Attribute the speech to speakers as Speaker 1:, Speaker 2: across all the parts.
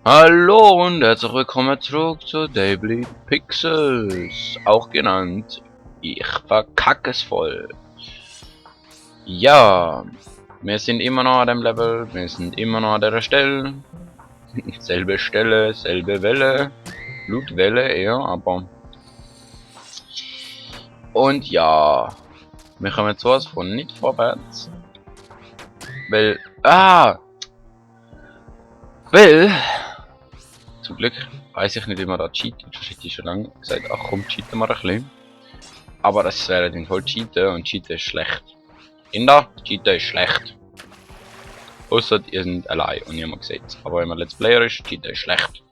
Speaker 1: Hallo und herzlich willkommen zurück zu Daily Pixels, auch genannt Ich verkacke es voll. Ja, wir sind immer noch an dem Level, wir sind immer noch an der Stelle. Selbe Stelle, selbe Welle, Blutwelle eher, aber... Und ja, wir kommen sowas von nicht vorwärts. Weil... Weil... Zum Glück weiß ich nicht, wie man da cheatet. Ich hätte schon lange gesagt, ach komm, cheaten wir ein bisschen. Aber das wäre dann voll cheaten und cheaten ist schlecht. Kinder, cheaten ist schlecht. Außer ihr seid allein und niemand sieht's. Aber wenn man Let's Player ist, cheaten ist schlecht.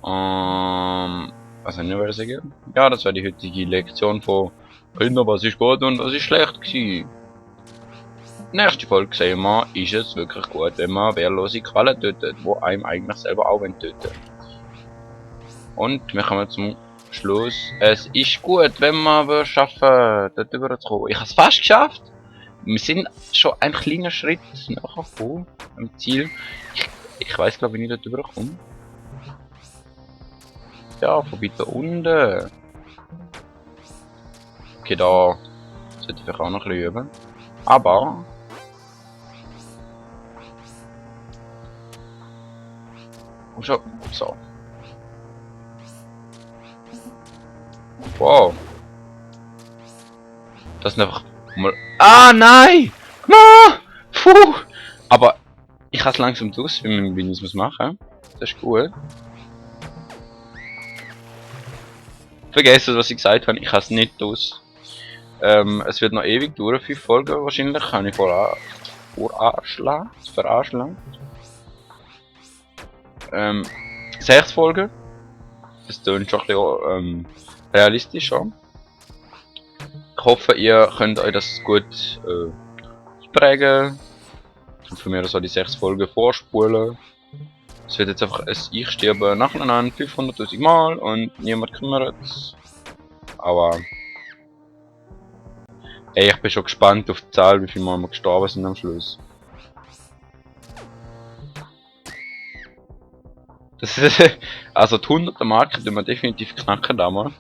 Speaker 1: Was soll ich noch sagen? Ja, das war die heutige Lektion von Kinder, was ist gut und was ist schlecht gewesen. Nächste Folge sehen wir, ist es wirklich gut, wenn man wehrlose Quallen tötet, wo einem eigentlich selber auch töten. Und wir kommen zum Schluss. Es ist gut, wenn man es schaffen, dort rüberzukommen. Ich habe es fast geschafft. Wir sind schon einen kleinen Schritt nachgekommen am Ziel. Ich weiß glaube ich nicht, dort rüberkomme. Ja, vorbei da unten. Okay, da sollte ich vielleicht auch noch ein bisschen üben. Aber... Und schon, so. Wow. Das ist einfach mal... Ah, nein! No! Puh! Aber ich habe es langsam durch, wie ich es machen. Das ist gut. Vergessen, was ich gesagt habe, ich habe es nicht durch. Es wird noch ewig dauern, 5 Folgen wahrscheinlich. Kann ich veranschlagen. 6 Folgen. Das klingt schon ein bisschen realistischer. Ich hoffe, ihr könnt euch das gut prägen. Von mir so die 6 Folgen vorspulen. Es wird jetzt einfach ich sterbe nacheinander 500.000 Mal und niemand kümmert es. Aber ey, ich bin schon gespannt auf die Zahl, wie viele Mal wir gestorben sind am Schluss. Das ist, also die 100er Marke tun wir definitiv knacken damals.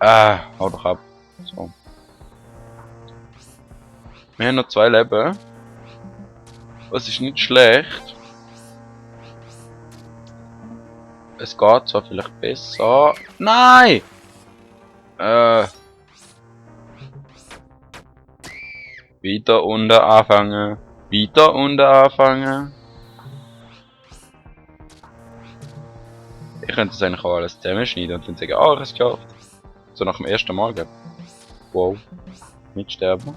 Speaker 1: Hau doch ab. So. Wir haben noch 2 Leben. Das ist nicht schlecht. Es geht zwar vielleicht besser. Nein! Wieder unten anfangen. Wieder unten anfangen. Ich könnte das eigentlich auch alles zusammenschneiden und dann sagen, ah, ich habe es geschafft. So nach dem ersten Mal, gell? Wow. Nicht sterben.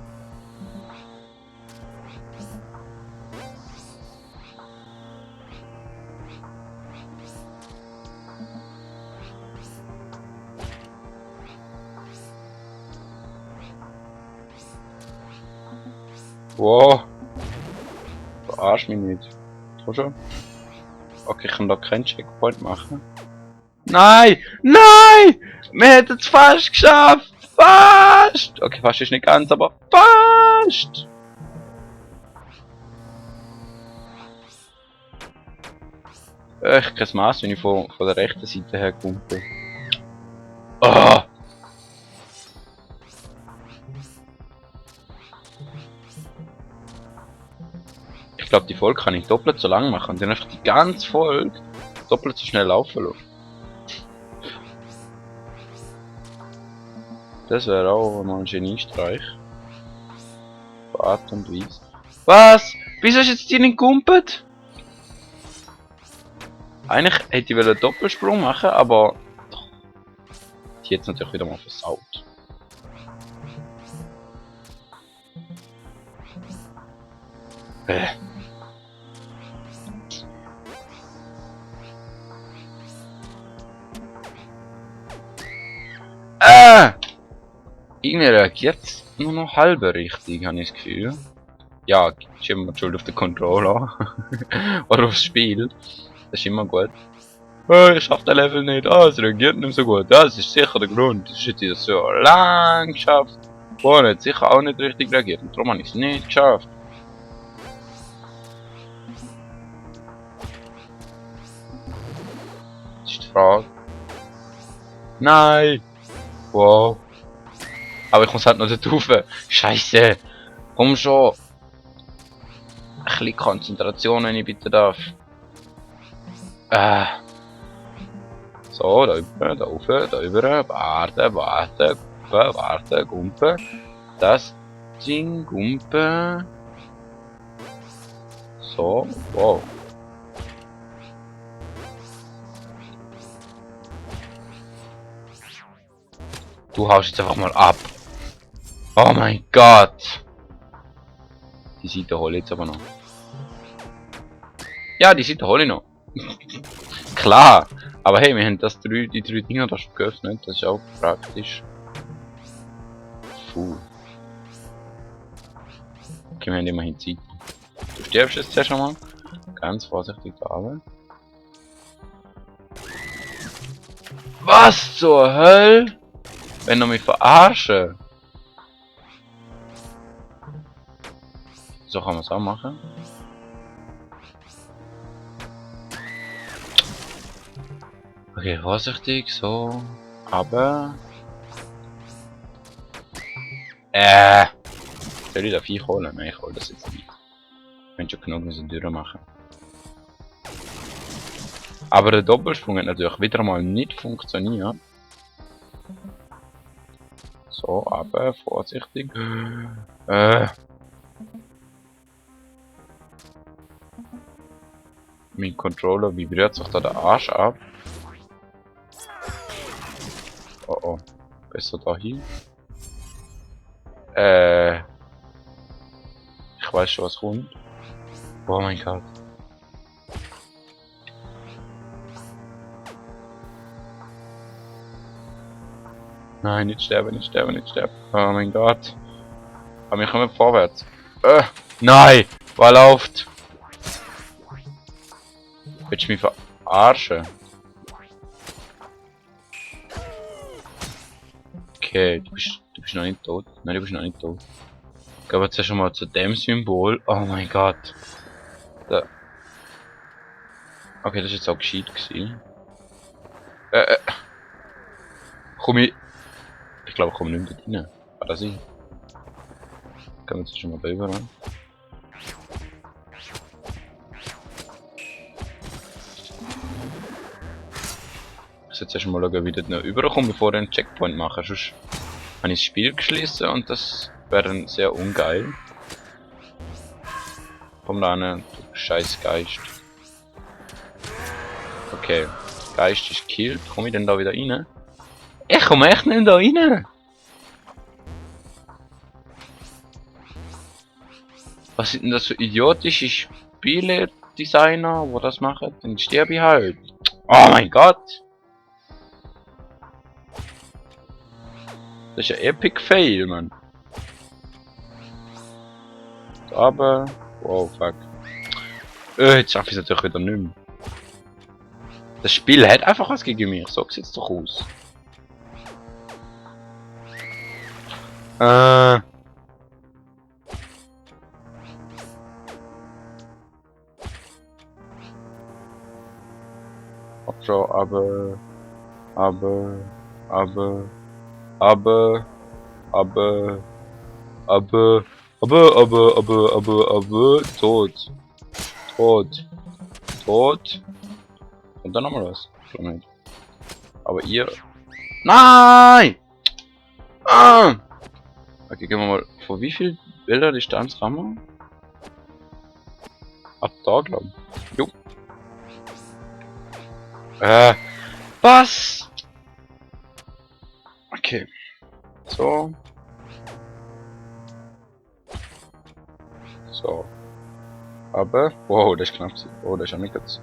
Speaker 1: Wow. Verarsch mich nicht. Komm schon. Okay, ich kann da keinen Checkpoint machen. Nein! Nein! Wir hätten es fast geschafft! Fast! Okay, fast ist nicht ganz, aber fast! Ich kein Maß, wenn ich von der rechten Seite her komme. Oh! Ich glaube, die Folge kann ich doppelt so lang machen und dann einfach die ganze Folge doppelt so schnell laufen lassen. Das wäre auch mal ein Geniestreich. Auf Art und Weise. Was? Wieso ist jetzt die nicht gumpet? Eigentlich hätte ich einen Doppelsprung machen, aber die jetzt natürlich wieder mal versaut. Irgendwie reagiert es nur noch halbe richtig, habe ich das Gefühl. Ja, ist immer die Schuld auf den Controller. Oder aufs Spiel. Das ist immer gut. Oh, ich schaff den Level nicht. Oh, es reagiert nicht so gut. Das ist sicher der Grund. Das hätte ich so lang geschafft. Boah, hat sicher auch nicht richtig reagiert. Und darum habe ich es nicht geschafft. Frage. Nein! Wow. Aber ich muss halt noch dort rauf. Scheiße! Komm schon! Ein bisschen Konzentration, wenn ich bitte darf. So, da über, da rauf, da über. Warte, warte, Gumpe, warte, Gumpe. Das Ding, Gumpe. So, wow. Du haust jetzt einfach mal ab. Oh mein Gott. Die Seite hole ich jetzt aber noch. Ja, die Seite hole ich noch. Klar. Aber hey, wir haben die drei Dinger da schon geöffnet. Das ist auch praktisch. Puh. Okay, wir haben immerhin Zeit. Du stirbst jetzt ja schon mal. Ganz vorsichtig da runter. Was zur Hölle? Wenn du mich verarschen. So kann man es auch machen. Okay, vorsichtig, so. Aber. Soll ich da Viech holen? Nein, ich hole das jetzt nicht. Wenn schon genug müssen durchmachen. Aber der Doppelsprung hat natürlich wieder mal nicht funktioniert. So, aber vorsichtig. Mein Controller vibriert sich da der Arsch ab. Oh oh. Besser da hin. Ich weiß schon was kommt. Oh mein Gott. Nein, nicht sterben, nicht sterben, nicht sterben. Oh mein Gott. Aber wir kommen vorwärts. Nein! Was läuft? Willst du mich verarschen? Okay, du bist noch nicht tot. Nein, du bist noch nicht tot. Ich glaube jetzt schon mal zu dem Symbol. Oh mein Gott. Da. Okay, das ist jetzt auch gescheit gewesen. Komm ich. Ich glaube, ich komme nicht mehr rein. War das ich? Können wir jetzt schon mal da rüber rein? Ich muss jetzt erstmal schauen, wie ich noch rüberkomme, bevor ich einen Checkpoint mache. Sonst habe ich das Spiel geschlossen und das wäre dann sehr ungeil. Komm da an, du scheiß Geist. Okay, Geist ist gekillt. Komme ich denn da wieder rein? Ich komme echt nicht da rein! Was sind denn das für idiotische Spieledesigner, wo das machen? Dann sterbe ich halt. Oh mein Gott! Das ist ein Epic Fail, Mann. Aber. Wow, fuck. Jetzt schaffe ich es natürlich wieder nicht mehr. Das Spiel hat einfach was gegen mich. So sieht es doch aus. So, aber, tot. Und dann nochmal was. Moment. Aber ihr. Nein! Ah! Okay, gehen wir mal. Vor wie viel Bilder Distanz haben wir? Ab da, glaube ich. Jo. Was? Okay. So. So. Aber. Wow, das ist knapp. Oh, das ist auch nicht ganz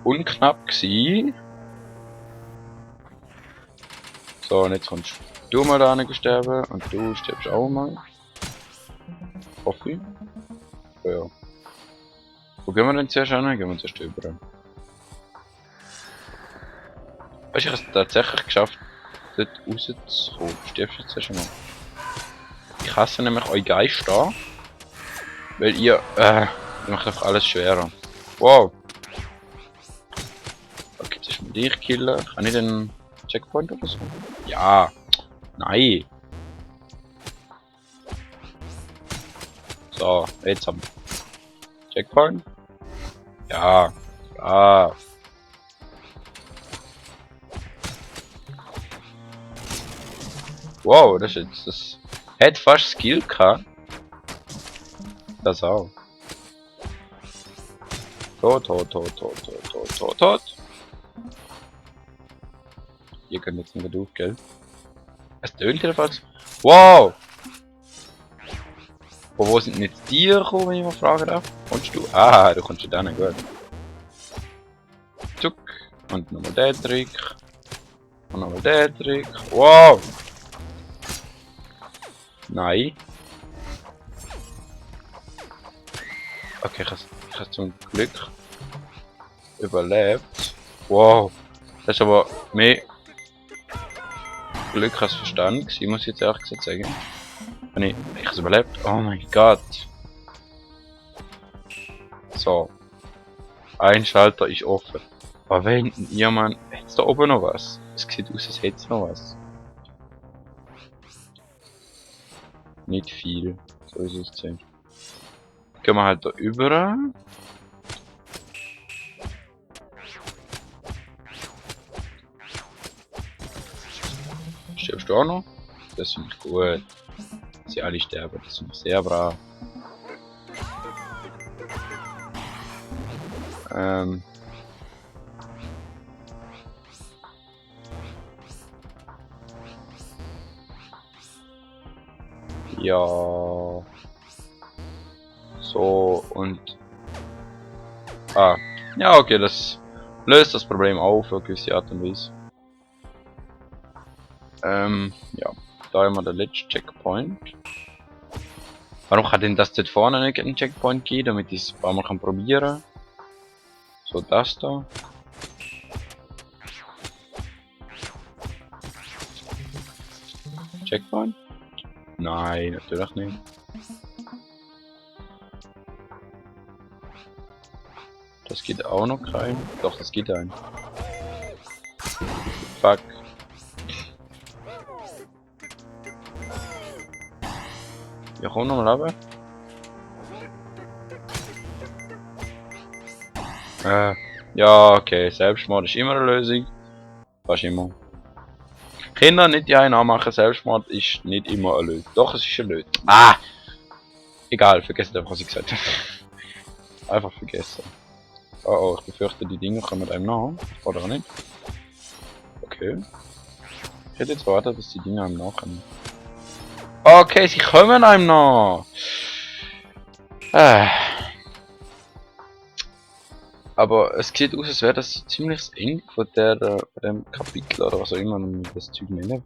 Speaker 1: unknapp gewesen. So, und jetzt kommst du mal da sterben und du stirbst auch mal. Hoffe ich. Ja. Wo gehen wir denn zuerst hin? Gehen wir zuerst über. Weißt du, ich habe es tatsächlich geschafft, dort rauszukommen. Stirbst du jetzt schon mal? Ich hasse nämlich euch Geister. Weil ihr macht einfach alles schwerer. Wow. Okay, das ist mir dich killen. Kann ich den Checkpoint oder so? Ja. Nein. So, jetzt haben wir Checkpoint. Ja. Ja. Wow, das ist jetzt das. Hätte fast Skill gehabt. Das auch. Tot. Ihr könnt jetzt nicht durch, gell? Es tönt jedenfalls. Wow! Wo sind nicht die gekommen, wenn ich mal fragen darf? Kommst du? Ah, du kommst da nicht, gut. Zuck. Und nochmal der Trick. Und nochmal der Trick. Wow! Nein. Okay, ich habe zum Glück überlebt. Wow. Das ist aber mehr Glück als Verstand gewesen, muss ich jetzt ehrlich gesagt sagen. Und ich habe es überlebt. Oh mein Gott. So. Ein Schalter ist offen. Aber wenn jemand... Hätt's da oben noch was? Es sieht aus, als hätte es noch was. Nicht viel. So ist es gesehen. Gehen wir halt da über. Stirbst du auch noch? Das finde ich gut. Sie alle sterben, das finde ich sehr brav. Ja. So und. Ah. Ja, okay, das löst das Problem auf auf gewisse Art und Weise. Ja. Da haben wir den letzten Checkpoint. Warum kann denn das dort vorne nicht einen Checkpoint geben, damit ich es ein paar Mal kann probieren? So, das da. Checkpoint? Nein, natürlich nicht. Das geht auch noch rein. Doch, das geht ein. Fuck. Ja, komm nochmal runter. Ja, okay. Selbstmord ist immer eine Lösung. Fast immer. Kinder nicht die einen anmachen, Selbstmord ist nicht immer eine Lösung. Doch, es ist eine Lösung. Ah! Egal, vergesst einfach, was ich gesagt habe. Einfach vergessen. Oh oh, ich befürchte, die Dinger kommen einem nach. Oder nicht? Okay. Ich hätte jetzt gewartet, dass die Dinger einem nachkommen. Okay, sie kommen einem nach! Aber es sieht aus, als wäre das ziemlich das Ende von dem Kapitel oder was auch immer man das Zeug nennt.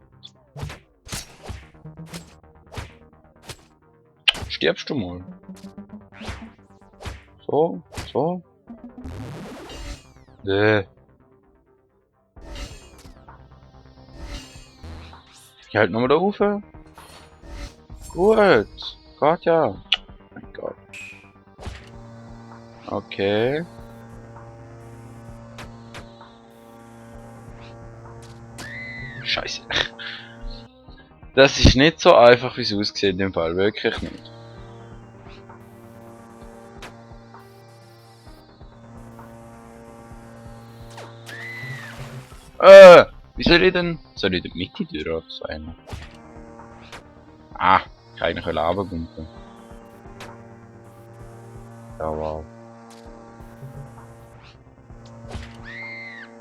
Speaker 1: Stirbst du mal? So, so. Ich halt nochmal da rauf. Gut. Gott ja. Mein Gott. Okay. Scheiße. Das ist nicht so einfach, wie es aussieht in dem Fall. Wirklich nicht. Wie soll ich denn? Soll ich in die Mitte durch oder so einer? Ah, keine runtergumpen. Ja, wow.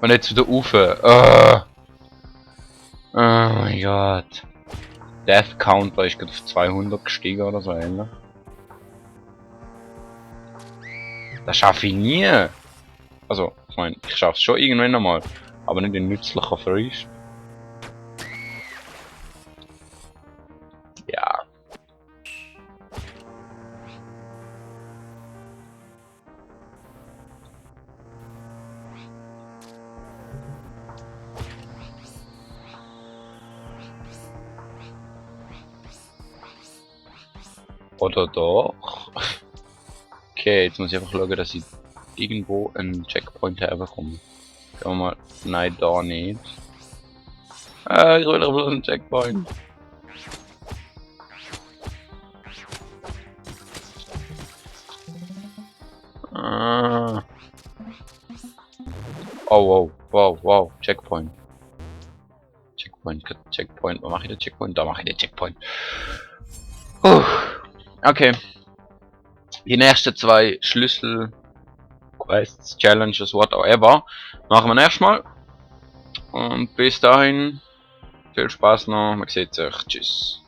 Speaker 1: Und jetzt wieder rauf. Oh mein Gott. Death Counter ist gerade auf 200 gestiegen oder so ähnlich. Das schaffe ich nie. Also, ich meine, ich schaffe es schon irgendwann einmal. Aber nicht in nützlicher Frisch. Ja. Oder doch? Okay, jetzt muss ich einfach schauen, dass ich irgendwo einen Checkpoint herbekomme. Gehen wir mal. Nein, da nicht. Ich will doch bloß einen Checkpoint. Ah. Oh, wow, wow, wow. Checkpoint. Checkpoint. Wo mache ich den Checkpoint? Da mache ich den Checkpoint. Okay. Die nächsten zwei Schlüssel, Quests, Challenges, whatever, machen wir nächstes Mal. Und bis dahin, viel Spaß noch. Man sieht sich. Tschüss.